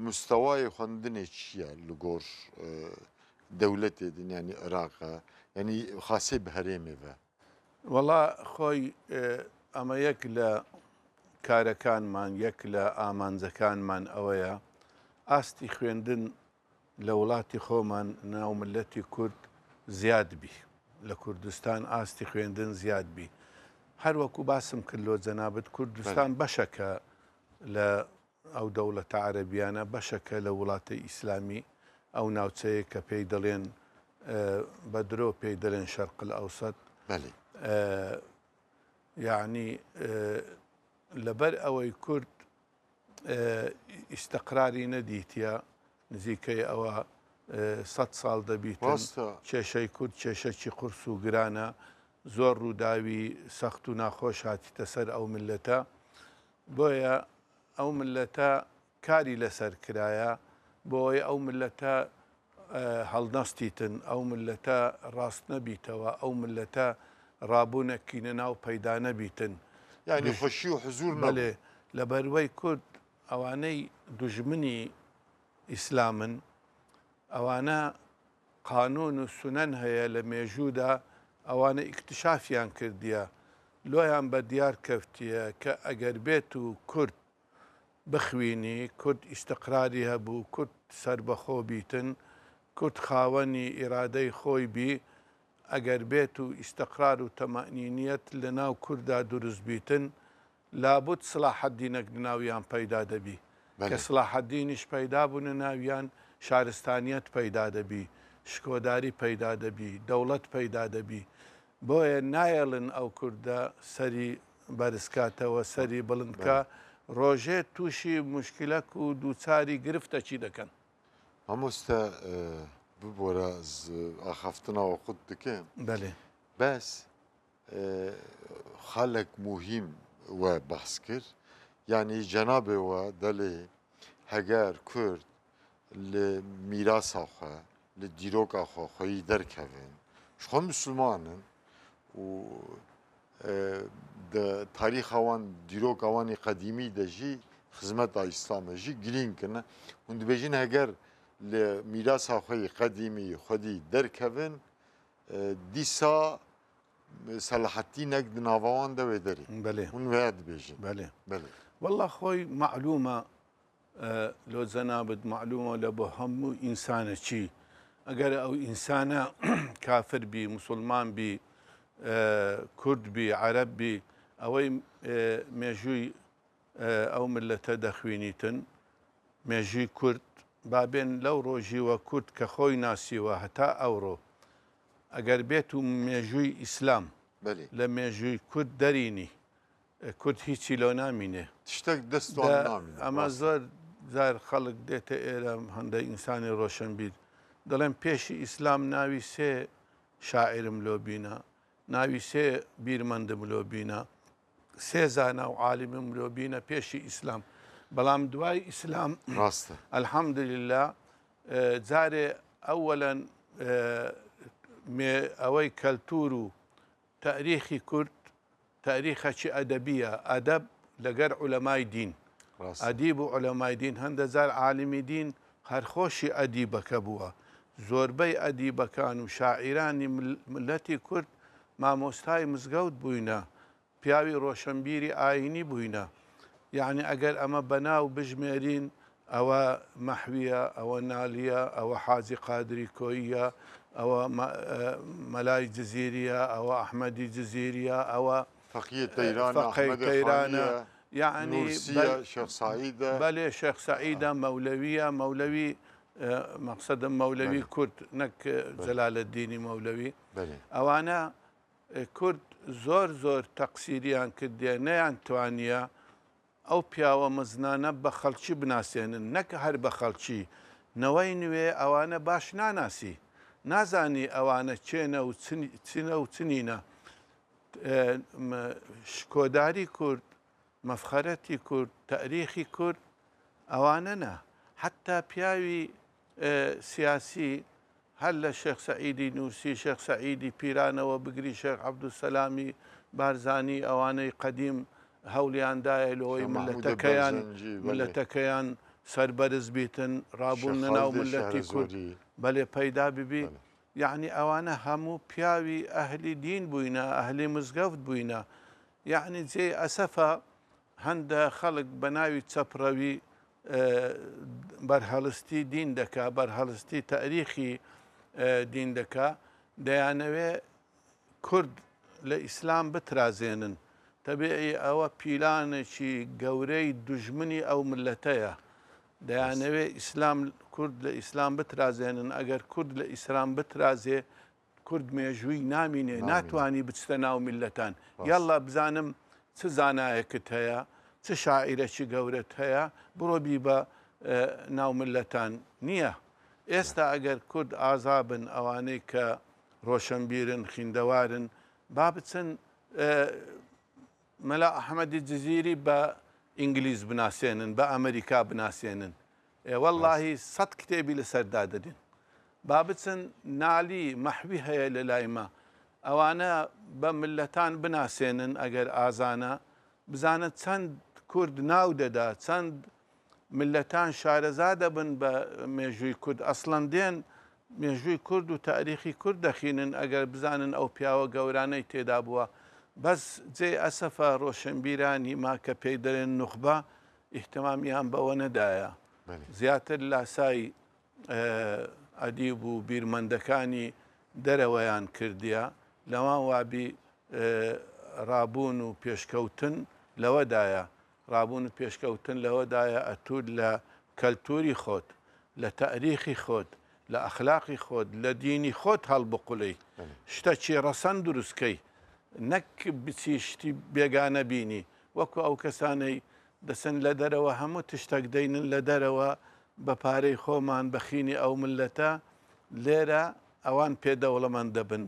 mustewayê xwendinê çi ye li gor dewletê din yanî Iraq e yanî xasê bi herêmê ve? وەڵا خۆی ئەمە یەک لە کارەکانمان یەک لە ئامانجەکانمان ئەوەیە ئاستی خوێندن لە وڵاتی خۆمان ناو ملەتی کورد زیاد بی لە کوردستان ئاستی خوێندن زیاد بی هەر وەکو باسم کرد لۆ جەنابت کوردستان بەشەکە لە ئەو دەوڵەتە عەرەبیانە بەشەکە لە وڵاتە ئیسلامی ئەو ناوچەیە کە پێی دەڵێن بە درۆ پێی دەڵێن شەرق الئەوسەت یعنی لەبەر ئەوەی کورد ئیستقراری نەدیتیە نزیکەی ئەوە سەد ساڵ دەبیتن کێشەی کورد کێشەکی قورس و گرانە زۆر ڕووداوی سەخت و ناخۆش هاتیتە سەر ئەو ملەتە بۆیە ئەو ملەتە کاری لەسەر کرایە بۆی ئەو ملەتە هەڵنەستیتن، ئەو مللەتە ڕاست نەبیتەوە، ئەو مللەتە ڕابوونە کینە ناو پەیدا نەبیتن. یانی خوشی و حزوور نەبوو. بەلێ، لەبەروەی کورد ئەوانەی دوژمنی ئیسلامن، ئەوانە قانوون و سونەن هەیە لە مێژوودا ئەوانە ئیکتشافیان کردیە، لۆیان بە دیار کەفتیە کە ئەگەر بێت و کورد بخوینی، کورد ئیستقراری هەبوو، کورد سەربەخۆ بیتن، کورد خاوەنی ئیرادەی خۆی بی، ئەگەر بێت و ئیستقرار و تەمەئنینیەت لە ناو کورددا دروست بیتن، لابود سڵاحەدینەک لە ناویان پەیدا دەبی. کە سڵاحەدینیش پەیدا بوو لە ناویان، شارستانیەت پەیدا دەبی، شکۆداری پەیدا دەبی، دەوڵەت پەیدا دەبی. بۆیە نایەڵن ئەو کوردە سەری بەرزکاتەوە سەری بڵند کا ڕۆژێ توشی موشکیلەک و دووچاری گرفتەکی دەکەن. مامۆستا ببۆرە ez axaftina we qut dikim. Belê. Bes xalek muhîm we behs kir. Yanî cenabê we delê heger kurd li mîrasa xwe, li dîroka xwe xweyî derkevin, ji xwe misilman in û di tarîxa wan, dîroka wan ê qedîmî de jî xizmeta îslamê jî girîng in. Hûn dibêjin heger li mîrasa xwe yê qedîmî xwedî derkevin, dîsa Selahattînek di nava wan de wê derê. Belê. Hûn wêya dibêjin. Belê. Belê. Wella xwe malûm e لۆ جەنابت مەعلومە لە بۆ هەموو ئینسانەکی ئەگەر ئەو ئینسانە کافر بی موسڵمان بی کورد بی عەرەب بی ئەوەی مێژووی ئەو ملەتە دەخوینیتن مێژووی کورد با بێن لەو ڕۆژیوە کورد کە خۆی ناسیوە هەتا ئەوڕۆ ئەگەر بێت و مێژووی ئیسلام لە مێژووی کورد دەرینی کورد هیچی لۆ نامینێ. شتەک دەست وان نامینێ. ئەمە زۆر جار خەڵک دێتە ئێرە هەندە ئینسانی ڕۆشنبیر دەڵێن پێشی ئیسلام ناوی سێ شاعیرم لۆ بینە ناوی سێ بیرمەندم لۆ بینە سێ زانا و عالیمم لۆ بینە پێشی ئیسلام بەڵام دوای ئیسلام ڕاستە الحمدللە جارێ ئەوەلەن ئەوەی کەلتور و تاریخی کورد تاریخەکی ئەدەبیە، ئەدەب لەگەر عولەمای دین، ئەدیب و عولەمای دین، هەندە جار عالمی دین هەر خۆشی ئەدیبەکە بووە، زۆربەی ئەدیبەکان و شاعیرانی مللەتی کورد مامۆستای مزگەوت بووینە، پیاوی ڕۆشەنبیری ئایینی بووینە، یەعنی ئەگەر ئەمە بە ناو بژمێرین ئەوە مەحویە، ئەوە نالیە، ئەوە حاجی قادری کۆییە، ئەوە مەلای جزیریە، ئەوە ئەحمەدی جزیریە، ئەوە فەقیە تەیرانە، فەقێی ئەحمەدی تەیرانە، خانیە، یەعنی نورسیە، شێخ سەعیدە. بەلێ شێخ سەعیدە، مەولەویە، مەولەوی مەقسەدم مەولەوی کورد نەک جەلالەدینی مەولەوی. ئەوانە کورد زۆر زۆر تەقسیریان کردیە، نەیانتوانیە ئەو پیاوە مەزنانە بە خەڵکی بناسێنن، نەک هەر بە خەڵکی، نەوەی نوێ ئەوانە باش ناناسی، نازانی ئەوانە کێنە و چنە و چنینە. شکۆداری کورد، مەفخەرەتی کورد، تەئریخی کورد ئەوانەنە. حەتتا پیاوی سیاسی هەر لە شێخ سەعیدی نوورسی، شێخ سەعیدی پیرانەوە بگری شێخ عەبدولسەلامی بارزانی ئەوانەی قەدیم هەوڵیان دایە لۆی ملەتەکەیان ملەتەکەیان سەربەرز بیتن ڕابوون ناو ملەتی کورد بەلێ پەیدا ببی یەعنی ئەوانە هەموو پیاوی ئەهلی دین بووینە ئەهلی مزگەفت بووینە یەعنی جێی ئەسەفە هەندە خەڵک بە ناوی چەپڕەوی بەرهەڵستی دین دەکا، بەرهەڵستی تەئریخی دین دەکا، دەیانەوێ کورد لە ئیسلام بترازێنن. تەبیعی ئەوە پیلانێکی گەورەی دوژمنی ئەو مللەتەیە. دەیانەوێ ئیسلام کورد لە ئیسلام بترازێنن، ئەگەر کورد لە ئیسلام بترازێ کورد مێژووی نامینێ ناتوانی بچتە ناو میللەتان یاڵڵا بزانم چ زانایەکت هەیە چ شاعیرەکی گەورەت هەیە بڕۆ بیبە ناو میللەتان نییە ئێستا ئەگەر کورد ئازابن ئەوانەی کە ڕۆشنبیرن خیندەوارن با بچن مەلا ئەحمەدی جزیری بە ئینگلیز بناسێنن بە ئەمریکا بناسێنن ئێ وەڵاهی سەت کتێبی لەسەر دادەنێن با بچن نالی مەحوی هەیە لە لای مە ئەوانە بە ملەتان بناسێنن ئەگەر ئازانە بزانە چەند کورد ناو دەدا چەند ملەتان شارەزا دەبن بە مێژووی کورد ئەسڵەن دێن مێژووی کورد و تاریخی کورد دەخینن ئەگەر بزانن ئەو پیاوە گەورانەی تێدا بووە بەس جێی ئەسەفە ڕۆشنبیرانی ما کە پێی دەرێن نوخبە ئیهتمامیان بەوە نەدایە زیاتر لاسای ئەدیب و بیرمەندەکانی دەرەوەیان کردیە لەوان وابی ڕابوون و پێشکەوتن لەوەدایە ڕابوون و پێشکەوتن لەوەدایە ئەتوو لە کەلتوری خۆت لە تاریخی خۆت لە ئەخلاقی خۆت لە دینی خۆت هەڵبقولەی شتەکی ڕەسەن دروستکەی نەک بچی شتی بێگانە بینی وەکو ئەو کەسانەی دەچن لە دەرەوە هەموو تشتەک دەینن لە دەرەوە بە پارەی خۆمان بە خینی ئەو مللەتە لێرە ئەوان پێ دەوڵەمەند دەبن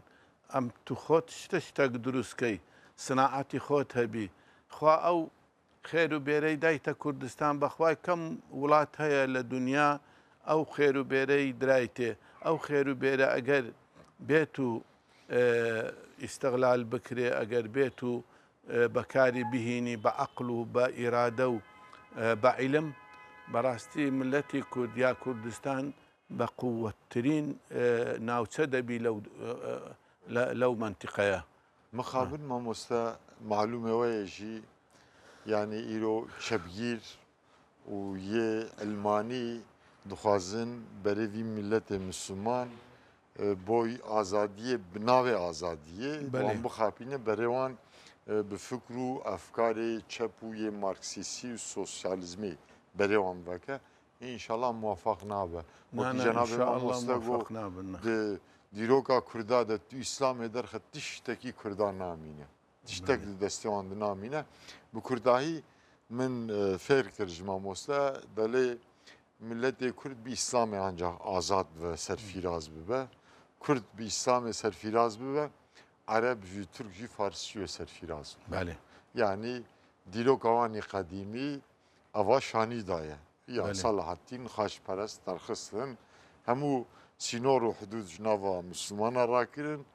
ئەم تو خۆت شتە شتەک دروست کەی سناعەتی خۆت هەبی خوا ئەو خێر و بێرەی دایتە کوردستان بەخوای کەم وڵات هەیە لە دنیا ئەو خێر و بێرەی درایتێ ئەو خێر و بێرە ئەگەر بێت و ئیستغلال بکرێ ئەگەر بێت و بەکاری بهینی بە عەقڵ و بە ئیرادە و بە عیلم بەڕاستی ملەتی کورد یا کوردستان بە قووەتترین ناوچە دەبی لەو لەو مەنتیقەیە. مخابن مامۆستا مالومە وەیە ژی یانی ئیرۆ چەپگیر و یێ عیلمانی دخوازن بەرێ ڤی میللەتێ مسومان بۆی ئازادیێ bi navê azadiyê wan bixapîne berê wan bi fikr û efkarê çep û yê marksîsî û sosyalizmê berê wan veke înşallah muwafaq nabe. Wekî cenabê mamoste got di dîroka Kurda de tu îslamê derxe tiştekî Kurda namîne. Tiştek di destê wan de namîne. Bi kurdahî min fêr kir ji mamoste delê Miletê Kurd bi îslamê ancak azad bibe, serfîraz bibe. Kurd bi îslamê serfîraz bibe, Ereb jî, Türk jî, Faris jî wê serfîraz bibe. Belê. Yanî dîroka wan î qedîmî eva şanî daye. Ya Belê. Selahaddîn xaçperest derxistin, hemû sînor û hidûd ji nava Mislimanan rakirin.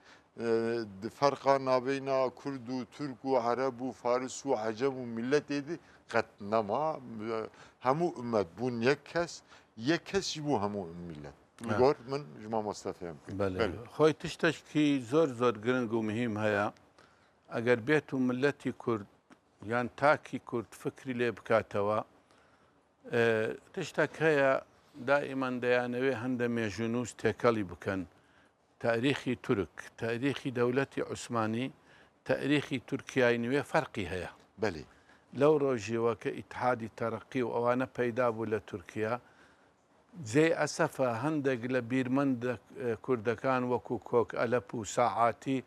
Di ferqa navbeyna Kurd û Türk û Ereb û Faris û Ecem û miletê di qet nema. Hemû umet bûn yek kes, yek kes jî bû hemû milet. Li gor min ji mamoste fêm kir. Belê. Xwe tiştekî zor zor giring û muhîm heye. Eger bêt û miletî Kurd yan takî Kurd fikrî lê bikatەوە tiştek heye daîmen deyanewê hende mêjûnûs têkelî bikin. تاریخی تورک، تاریخی دەولەتی عوسمانی، تاریخی تورکیای نوێ فەرقی هەیە. بەلی. لەو ڕۆژیوە کە ئیتحادی تەرەقی و ئەوانە پەیدا بوو لە تورکیا، جێی ئەسەفە هەندێک لە بیرمەندە کوردەکان وەکو کۆک ئەلەپ و ساعاتی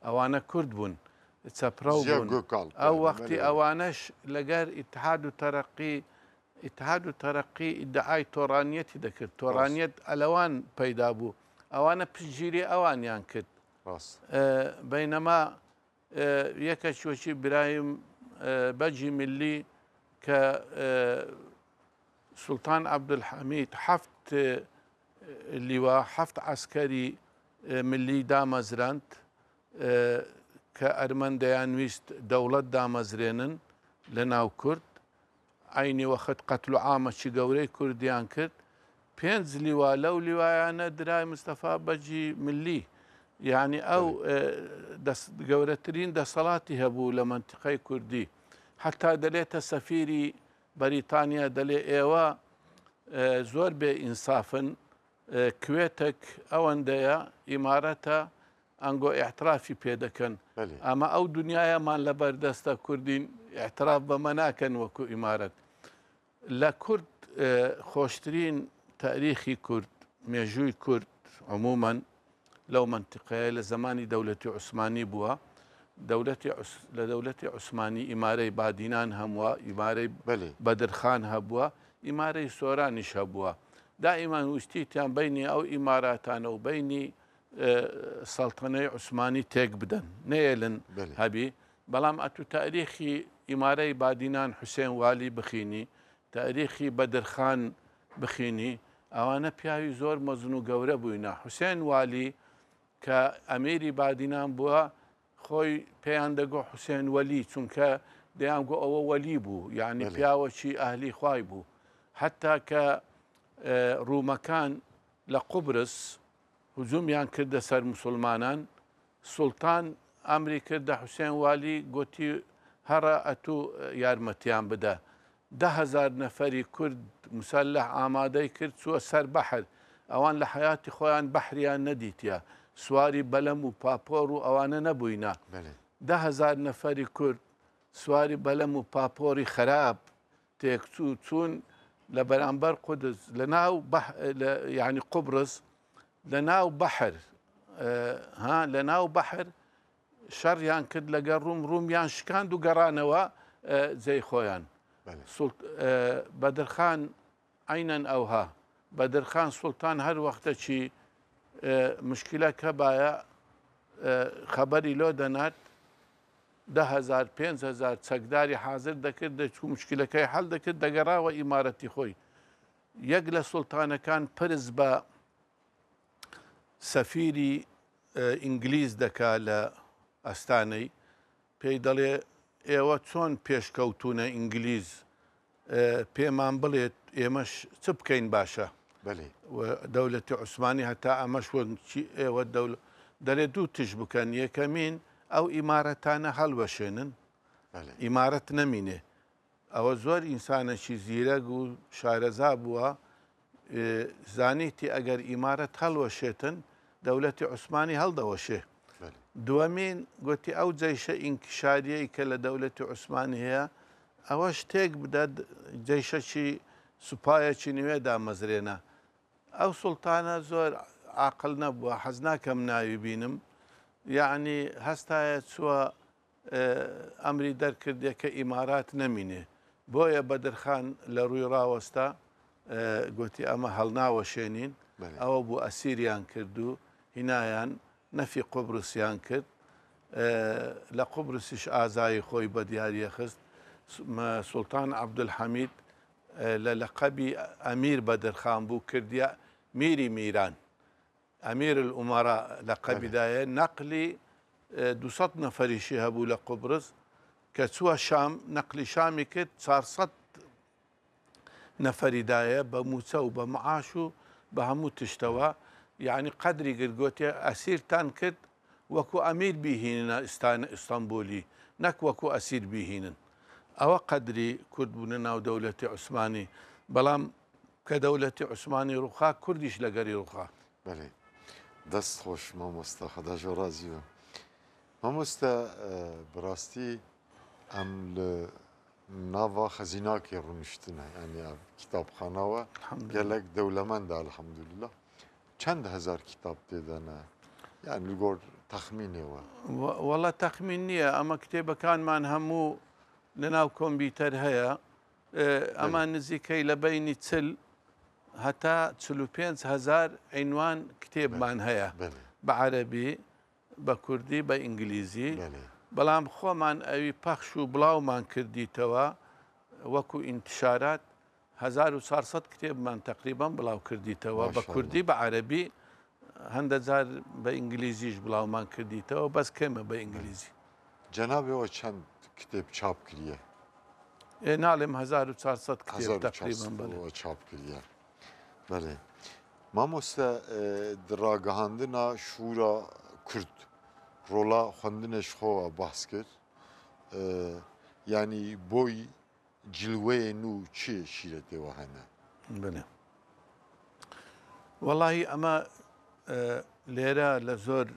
ئەوانە کورد بوون، چەپڕەو زیاد بوون. گۆکاڵپ ئەو یانی، وەختی بەلی بەلی. ئەوانەش لەگەر ئیتحاد و تەرەقی ئیتحاد و تەرەقی ئیدعای تۆرانیەتی دەکرد، ڕاست. تۆرانیەت ئەلەوان پەیدا بوو، ئەوانە پشتگیری ئەوانیان کرد. ڕاست. بەینەما یەکەکی وەکی برایم بەگی میللی کە سوڵتان عەبدولحەمید هەفت لیوا، هەفت عەسکەری میللی دامەزراند کە ئەرمەن دەیانویست دەوڵەت دامەزرێنن لە ناو کورد، عەینی وەخت قەتل و عامەکی گەورەی کوردیان کرد، پێنج لیوا لەو لیوایانە درای مستەفا بەگی ملی، یانی ئەو گەورەترین دەسەڵاتی هەبوو لە مەنتیقەی کوردی، حەتا دەلێتە سەفیری بەریتانیا دەلێ ئێوە زۆر بێ ئینسافن، کوێتەک ئەوەندەیە ئیمارەتە ئەنگۆ ئیعترافی پێ دەکەن، ئەمە ئەو دنیایەمان لەبەر دەستە کوردین ئیعتراف بەمە ناکەن وەکو ئیمارەت. لە کورد خۆشترین تاریخی کورد، مێژووی کورد عموما لەو مەنتیقەیە لە زەمانی دەولەتی عوسمانی بووە. دەولەتی لە دەولەتی عوسمانی ئیمارەی بادینان هەمووە، ئیمارەی بەدرخان هەبووە، ئیمارەی سۆرانیش هەبووە. دائیمان ویستیتیان بینی ئەو ئیماراتانە و بینی سەڵتەنەی عوسمانی تێک بدەن، نەیەلن هەبی. بەڵام ئەتوو تاریخی ئیمارەی بادینان حوسێن والی بخینی، تاریخی بەدرخان بخینی، ئەوانە پیاوی زۆر مەزن و گەورە بووینە. حوسێن والی کە ئەمیری بادینان بووە، خۆی پێیان دەگۆ حوسێن وەلی، چونکە دەیانگۆ ئەوە وەلی بوو، یعنی پیاوەکی ئەهلی خوای بوو. حتا کە ڕوومەکان لە قوبرس هجومیان کردە سەر موسڵمانان، سوڵتان ئەمری کردە حوسێن والی، گۆتی هەڕە ئەتوو یارمەتیان بدە. 10,000 نەفەری کورد مسەلح ئامادەی کرد، چووە سەر بەحر. ئەوان لە حەیاتی خۆیان بەحریان نەدیتیە، سواری بەلەم و پاپۆر و ئەوانە نەبووینە. 10,000 نەفەری کورد سواری بەلەم و پاپۆری خراپ تێکچوو، چوون لە بەرامبەر قودس لە ناو یعنی قوبرس لە ناو بەحر، ها، لە ناو بەحر شەڕیان کرد لەگەڵ ڕوم، ڕومیان شکاند و گەڕانەوە جێی خۆیان. بەدرخان عینەن ئەوها، بەدرخان سوڵتان هەر وەختەکی مشکلە کە بایە خەبەری لۆ دەنات، 10,000 5,000 چەکداری حاضر دەکرد، دەچوو مشکلەکەی حەل دەکرد، دەگەڕاوە ئیمارەتی خۆی. یەک لە سوڵتانەکان پرس بە سەفیری ئینگلیز دەکا لە ئەستانەی، پێی دەڵێ ئێوە چۆن پێشکەوتونە ئینگلیز، پێمان بڵێت ئێمەش چ بکەین باشە. دەولەتی عوسمانی هەتا ئەمەش وەک ئێوە دەڵێ دوو تش بکەن. یەکەمین ئەو ئیمارەتانە هەڵوەشێنن، ئیمارەت نەمینێ. ئەوە زۆر ئینسانێکی زیرەک و شارەزا بووە، زانیتی ئەگەر ئیمارەت هەڵوەشێتن دەولەتی عوسمانی هەڵدەوەشێ. دووەمین گوتی ئەو جەیشە ئینکشاریەی کە لە دەولەتی عوسمانی هەیە ئەوە شتێک بدە جەیشەکی سوپایەکی نوێ دامەزرێنە. ئەو سوڵتانە زۆر عاقل نەبووە، حەز ناکەم ناوی بینم، یعنی هەستایە چووە ئەمری دەرکردێ کە ئیمارات نەمینێ. بۆیە بەدرخان لە ڕووی ڕاوەستا گوتی ئەمە هەڵناوەشێنین. ئەوە بوو ئەسیریان کرد و هینایان نەفی قوبرسیان کرد. لە قوبرسیش ئازایی خۆی بە دیاریە خست. سوڵتان عەبدولحەمید لە لەقەبی ئەمیر بەدرخان بوو، کردیە میری میران، ئەمیر الئومەرا لەقەبی دایە. نەقلی 200 نەفەریشی هەبوو لە قوبرس کە چووە شام، نەقلی شامی کرد، 400 نەفەری دایە بە موچە و بە معاش و بە هەموو تشتەوە. یعنی قەدری گرت، گوتێ ئەسیرتان کرد وەکو ئەمیر بیهیننە ئیستانبولی، نەک وەکو ئەسیر بیهینن. ئەوە قەدری کورد بوونە ناو دەولەتی عوسمانی. بەڵام کە دەولەتی عوسمانی ڕوخا، کوردیش لەگەری ڕوخا. بەڵێ. دەست خۆش مامۆستا خەدا ژۆ ڕازی بە. مامۆستا بەڕاستی ئەم لە ناڤا خەزیناکێ ڕونیشتنە یانی ئەڤ کیتابخانەوە گەلەک دەولەمەندە الحمدللە چەند هەزار کیتاب تێدەنە یان لگۆر تەخمینێوە؟ وەڵا تەخمین نییە ئەمە کتێبەکانمان هەموو لەناو کۆمپیوتەر هەیە ئەمە نزیکەی لە بەینی چل هەتا 45 هەزار عینوان کتێبمان هەیە بە عەرەبی بە کوردی بە ئینگلیزی بەڵام خۆمان ئەوی پەخش و بڵاومان کردیتەوە وەکو ئینتشارات 1400 کتێبمان تقریبا بڵاو کردیتەوە بە کوردی بە عەرەبی هەندە جار بە ئینگلیزیش بڵاومان کردیتەوە بەس کەمە بە ئینگلیزی. جەنابەوە چەند کتێب چاپ کریە؟ ئێ ناڵێم 1400 کتێب تقریبا بەڵێ. چاپ کریە. بەڵێ. مامۆستا di ragihandina şûra Kurd rola xwendinê ji xwe we behs kir. Yanî boy cilweyê nû çi şîretê we hene? بەێ وەڵی ئەمە لێرە لە زۆر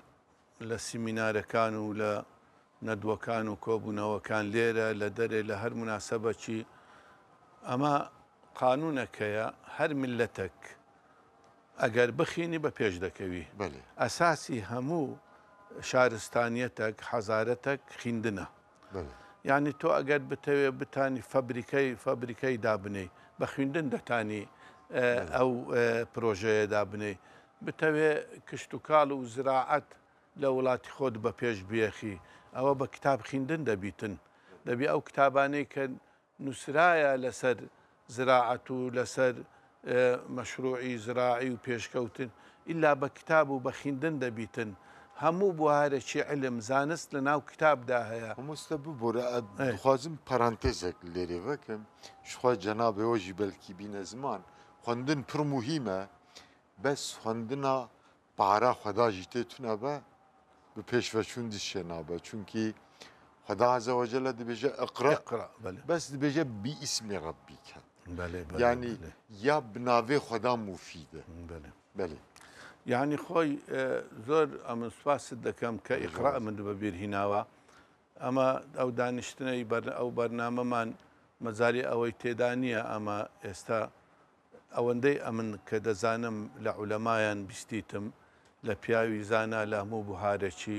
لە سیمینارەکان و لە نەدوەکان و کۆبوونەوەکان لێرە لە دەرێ لە هەر مناسبەکی ئەمە قانونەکەیە هەر میللەتەک ئەگەر بخینی بە پێش دەکەوی ئەساسی هەموو شارستانیەتەک حەزارەتەک خیندنە یعنی تۆ ئەگەر بتەوێ بتانی فەبریکەی فەبریکەی دابنێی بە خویندن دەتانی ئەو پرۆژەیە دابنێی بتەوێ کشتوکاڵ و زراعەت لە وڵاتی خۆت بە پێش بێخی ئەوە بە کتاب خیندن دەبیتن دەبی ئەو کتابانەی کە نووسرایە لەسەر زراعەت و لەسەر مەشروعی زراعی و پێشکەوتن ئیلا بە کتاب و بە خیندن دەبیتن هەموو بوارێکی علم زانست لە ناو کتابدا هەیە. مامۆستا ببورە دخوازم پەرانتێزێک لێرێ ڤەکەم شخوا جەنابێ ژی بەلکی بینە زمان خوەندن پر موهیمە بەس خوەندنا پارە خودا ژی تێ تونە بە bi pêşveçûn dişê nabe چونکی خدا عز وجل دبێژە اقرأ اقرأ بەلێ بەس دبێژە باسم ربك بەلێ بەلێ یعنی یا بناوێ خدا مفیدە بەلێ بەلێ یعنی خۆی زۆر ئەمن سوپاست دەکەم کە ئیقرا من بەبیر هیناوە ئەمە ئەو دانیشتنەی بەر ئەو بەرنامەمان مەجالی ئەوەی تێدا نییە ئەمە ئێستا ئەوەندەی ئەمن کە دەزانم لە عولەمایان بیستیتم لە پیاوی زانا لە هەموو بوهارێکی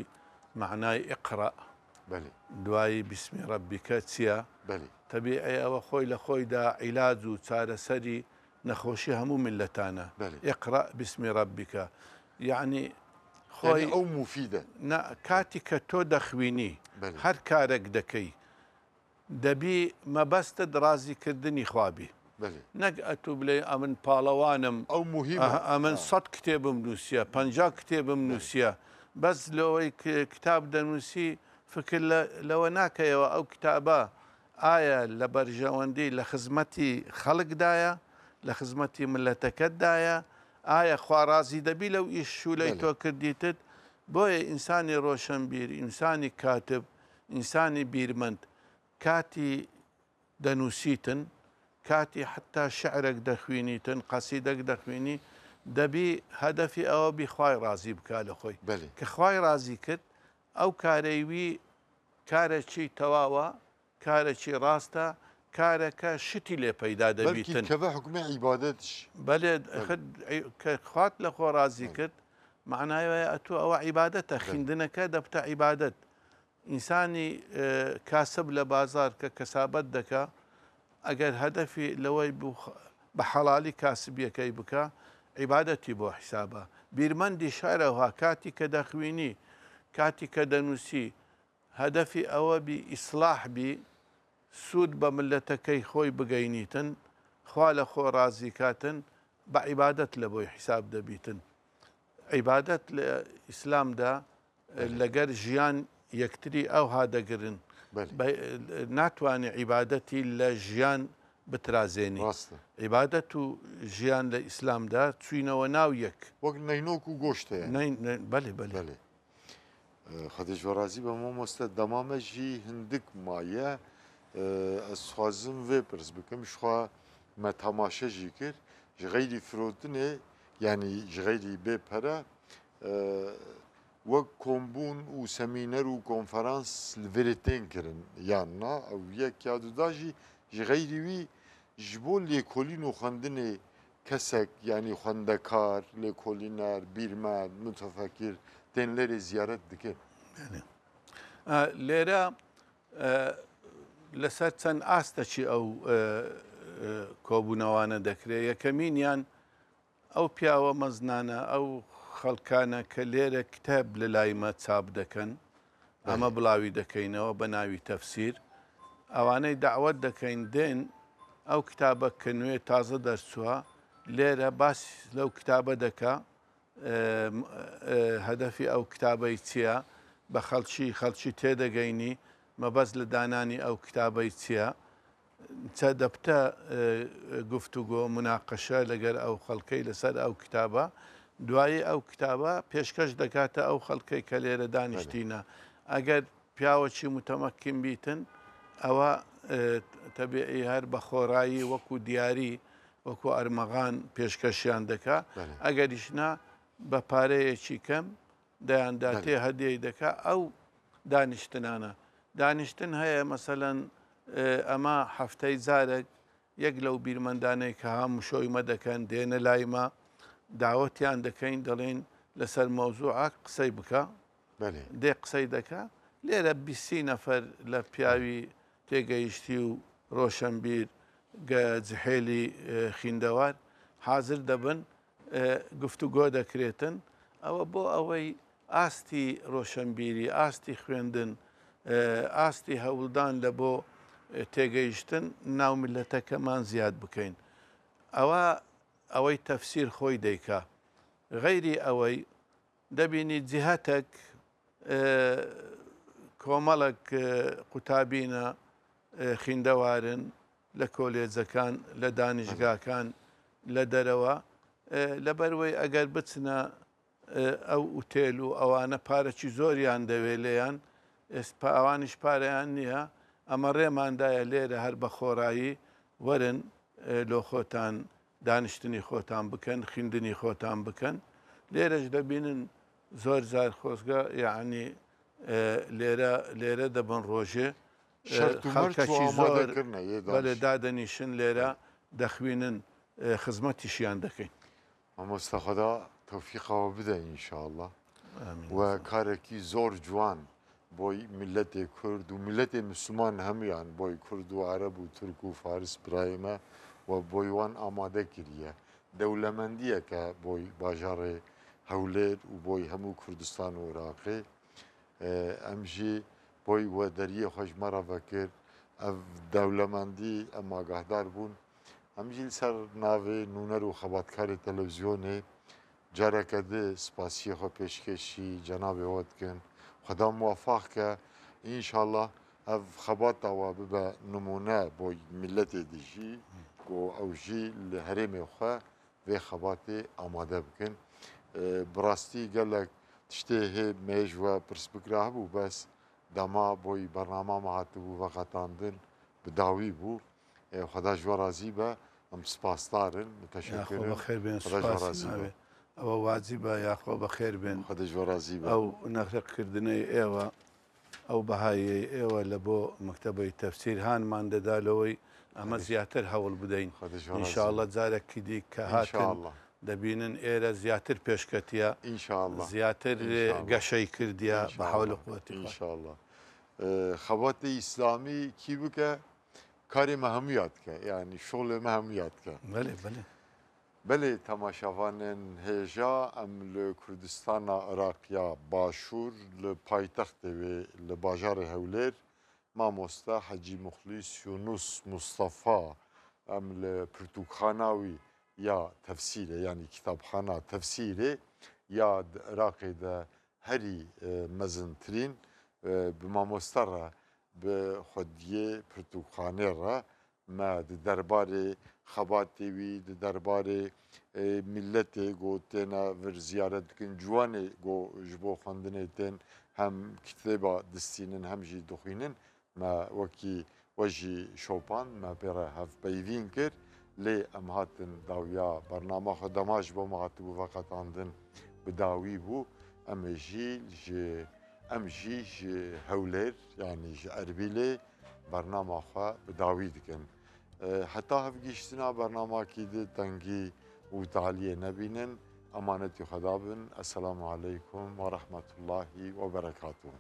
مەعنای اقرأ بەلێ دوایی بسم ربك چییە؟ بەلێ تەبیعی ئەوە خۆی لە خۆیدا عیلاج و چارەسەری نەخۆشی هەموو میللەتانە بەلێ. اقرأ بسم ربك یعنی خۆی یعنی ئەو مفیدە نا کاتی کە تۆ دەخوینی بەلێ. هەر کارێک دەکەی دەبی مەبەستت ڕازیکردنی خوا بی بەلێ. نەک ئەتوو بلێ ئەمن پاڵەوانم ئەو موهیمە ئەمن سەد کتێبم نووسیە پەنجا کتێبم نووسیە بەس لەوەی کتاب دەنووسی فکر لەوە ناکەیەوە ئەو کتابە ئایا لە بەرژەوەندی لە خزمەتی خەڵکدایە لە خزمەتی ملەتەکەتدایە ئایا خوا ڕازی دەبی لەو ئیش شولەی تۆ کردیتت بۆیە ئینسانی ڕۆشنبیر ئینسانی کاتب ئینسانی بیرمەند کاتی دەنووسیتن، کاتی حەتتا شعرێک دەخوینیتن، قەسیدەک دەخوینی، دەبی هەدەفی ئەوە بی خوای ڕازی بکا لە خۆی. بەلی. کە خوای ڕازی کرد، ئەو کارەی وی کارێکی تەواوە، کارێکی ڕاستە، کارێکە شتی لێ پەیدا بەلکی دەبیتن. کەڤە حوکمێ عیبادەتش. بەلێ، ئەخر کە خوات لە خۆ ڕازی کرد، مەعنای وایە ئەتوو ئەوە عیبادەتە، خیندنەکە دەبتە عیبادەت. ئینسانی کاسب لە بازاڕ کە کەسابەت دەکا ئەگەر هەدەفی لەوەی بوو بە حەڵالی کاسبیەکەی بکا عیبادەتی بۆ حیسابە. بیرمەندیش هەرەوها کاتی کە دەخوینی کاتی کە دەنووسی هەدەفی ئەوە بی ئیسڵاح بی سوود بە مللەتەکەی خۆی بگەینیتن خوا لە خۆ ڕازی کاتن بە عیبادەت لە بۆی حیساب دەبیتن. عیبادەت لە ئیسلامدا لەگەر ژیان یەکتری ئەوها دەگرن ناتوانێ عیبادەتی لە ژیان بترازێنی عیبادەت و ژیان لە ئیسلامدا چوینەوە ناو یەک وەک نەینۆک و گۆشتە بەێ بەێ خدێش وەڕازی بە مامۆستا دەمامە ژی هندک مایە ئەس خوازم وێ پرس بکەم شخوا مە تەماشە ژی کرد ji غەیری فرۆتنێ یعنی ji غەیری بێ پەرە. وەک کۆمبوون و سەمینەر و کۆنفەرانس li virê tên kirin yan na ew yek ya duda jî ji xeyrî wî ji bo lêkolîn û xwendinê kesek yanî xwendekar, lêkolîner, bîrmend, mutefekir tên lêrê ziyaret dikin. لێرە لەسەر چەند ئاستەکی ئەو کۆبوونەوانە دەکرێت یەکەمینیان ئەو پیاوە مەزنانە، ئەو خەڵکانە کە لێرە کتێب لە لای مە چاپ دەکەن، ئەمە بڵاوی دەکەینەوە بە ناوی تەفسیر، ئەوانەی دەعوەت دەکەین دێن ئەو کتابە کە نوێ تازە دەرچووە لێرە باس لەو کتابە دەکا، هەدەفی ئەو کتابەی چییە، بە خەڵکی خەڵکی تێدەگەینی مەبەست لە دانانی ئەو کتابەی چییە، چە دەبتە گفتوگۆ، موناقەشە، لەگەر ئەو خەڵکەی لەسەر ئەو کتابە، دوایی ئەو کتابە پێشکەش دەکاتە ئەو خەڵکەی کە لێرە دانیشتینە. ئەگەر پیاوەکی متەمەکین بیتن ئەوە تەبیعی هەر بە خۆڕایی وەکو دیاری وەکو ئەرمەغان پێشکەشیان دەکا، ئەگەریش نا بە پارەیەکی کەم دەیانداتێ هەدیەی دەکا. ئەو دانیشتنانە دانیشتن هەیە مەسەلەن ئەمە هەفتەی جارێک یەک لەو بیرمەندانەی کە هاموشۆی مە دەکەن دێنە لای مە داوەتیان دەکەین دەڵێن لەسەر مەوزوعە قسەی بکە دێ قسەی دەکا لێرە بیسی نەفەر لە پیاوی تێگەیشتی و ڕۆشنبیر گە جحێلی خیندەوار حاضر دەبن گفتوگۆ دەکرێتن، ئەوە بۆ ئەوەی ئاستی ڕۆشنبیری، ئاستی خوێندن، ئاستی هەوڵدان لە بۆ تێگەیشتن ناو میللەتەکەمان زیاد بکەین. ئەوە ئەوەی تەفسیر خۆی دەیکا. غەیری ئەوەی دەبینی جیهەتەک کۆمەڵک قوتابینە خیندەوارن لە کۆلێجەکان، لە دانیشگاکان، لە دەرەوە، لەبەروەی ئەگەر بچنە ئەو ئوتێل و ئەوانە پارەکی زۆریان دەوێ لێیان، ئێستا ئەوانیش پارەیان نییە، ئەمە ڕێماندایە لێرە هەر بە خۆڕایی وەرن لۆ خۆتان دانیشتنی خۆتان بکەن، خیندنی خۆتان بکەن. لێرەش دەبینن زۆر جار خۆزگە یەعنی لێرە لێرە دەبن ڕۆژێ شەرت و مەرج و خەڵکەکی زۆر ئامادەکردنە یێ بەلێ دانیشتن. دادەنیشن لێرە دەخوینن خزمەتیشیان دەکەین. مامۆستا خودا تەوفیقەوە بدە ان شاءاللە ئامین و کارێکی زۆر جوان بۆی میللەتێ کورد و میللەتێ مسومان هەمویان بۆی کورد و عەرەب و تورک و فارس برایمە و بۆی وان ئامادە کریە دەولەمەندیەکە بۆی باژاڕێ هەولێر و بۆی هەموو کوردستان و عراقێ ئەم ژی بۆی وە دەریە خوەش مەڕە ڤەکرد ئەڤ دەولەمەندی ئەم ئاگاهدار بوون ئەم ژی لەسەر ناڤێ نوونەر و خەباتکارێ تەلەڤزیۆنێ جارەکە دێ سپاسیە خۆ پێشکێشی جەنابێ وە دکەن خدا موافق کە ئینشاءاللە ئەڤ خەباتا وە ببە نمونە بۆی میللەتێ دژی گۆ ئەو ژی لە هەرێمێ خوە ڤێ خەباتێ ئامادە بکەن. بڕاستی گەلەک تشتێ هێ مێژ وە پرس بکرا هەبوو بەس دەما بۆی بەرنامە هاتبوو ڤەقەتاندن بداوی بوو. خدا ژوە ڕازی بە ئەم سپاسدارن یاخۆ متشکرن بەخێر بێن خدا ژوە سوپاسی ڕازی بە. ناوێ ئەوە واجبە یاخۆ بەخێر بێن. خدا ژوە ڕازی بە. ئەو نەخرق کردنەی ئێوە ئەو بەهایەی ئێوە لە بۆ مەکتەبەی تەفسیر هانمان دەدا لەوەی ئەمە زیاتر هەوڵ بدەین. خدا ژوە ڕازی ان شاء اللە بە. جارێکی دی کە هاتن ان شاء اللە. دەبینن ئێرە زیاتر پێشکەتیە، ان شاء اللە. زیاتر ان شاء اللە. گەشەی کردیە بە حەول و ان شاء اللە. قوەتی خوای. ان شاء اللە. خەباتی ئیسلامی کی بکە کارێ مە هەموو دکە یعنی شغلێ مە هەموو دکە. بەلێ بەلێ. بەلێ تەماشاڤانێن هێژا ئەم لە کوردستانا عراقیا باشوور لە پایتەختێ وێ لە باژارێ هەولێر مامۆستا حەجی موخلیس یونس مستەفا ئەم لە پرتوکخانا وی یا تەفسیرێ یانی کیتابخانا تەفسیرێ یا د عراقێ دە هەری مەزنترین bi mamoste re bi xwediyê pirtûkxanê re me di derbarê xebatê wî, di derbarê mîlletê ku têne vir ziyaret dikin, ciwanê ku ji bo xwendinê tên hem kitêba distînin hem jî dixwînin, me wekî we jî şopand, me pê re hevpeyvîn kir. Lê em hatin dawiya bernama xwe, dema ji bo me hatibû veqetandin. bi dawî bû. Em ê jî ji em jî ji Hewlêr yanî ji Erbîlê bernama xwe bi dawî dikin. Heta hevgihîştina bernamakî di tengî û taliyê nebînin. Emanetî Xweda bin. Esselamu aleykum ve rahmetullahî ve berekatuhu.